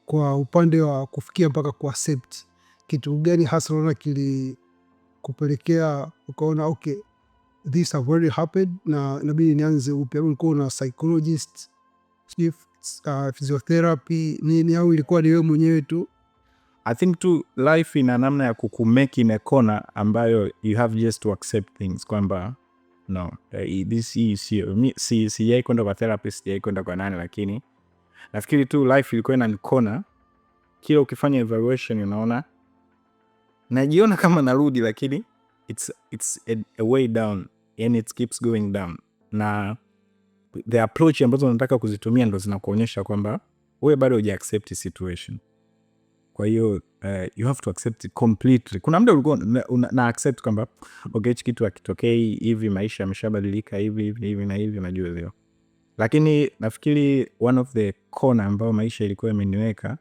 Kwa upande wa kufikia mpaka kuaccept, kitu gani hasa unaona kilikupelekea ukaona, okay, this have already happened na inabidi nianze upya? Ulikuwa una psychologist, sijui physiotherapy, nini, au ilikuwa ni wewe mwenyewe tu? I think tu life ina namna ya kukumake in a corner ambayo you have just to accept things kwamba no, this is sio mi, si sijai kwenda kwa therapist, sijai kwenda kwa nani, lakini nafikiri tu life ilikuwa ina corner, kila ukifanya evaluation unaona najiona kama narudi, lakini it's a way down and it keeps going down, na the approach ambazo unataka kuzitumia ndo zinakuonyesha kwamba wewe bado huja accept situation. Kwa hiyo you have to accept it completely. Kuna muda ulikuwa na accept kwamba okay, hichi kitu hakitokei hivi, maisha yameshabadilika hivi hivi hivi na hivi, najua leo. Lakini nafikiri one of the corner ambayo maisha ilikuwa imeniweka,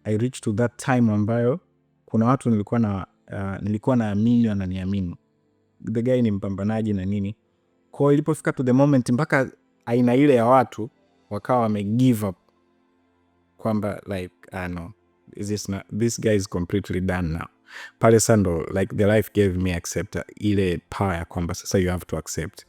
I reached to that time ambayo kuna watu nilikuwa naamini wananiamini, the guy ni mpambanaji na nini. Kwa hiyo ilipofika to the moment mpaka aina ile ya watu wakawa wame give up kwamba like, ah, no, this, not, this guy is completely done now. Pale sasa ndo like the life gave me accept ile power ya kwamba sasa you have to accept.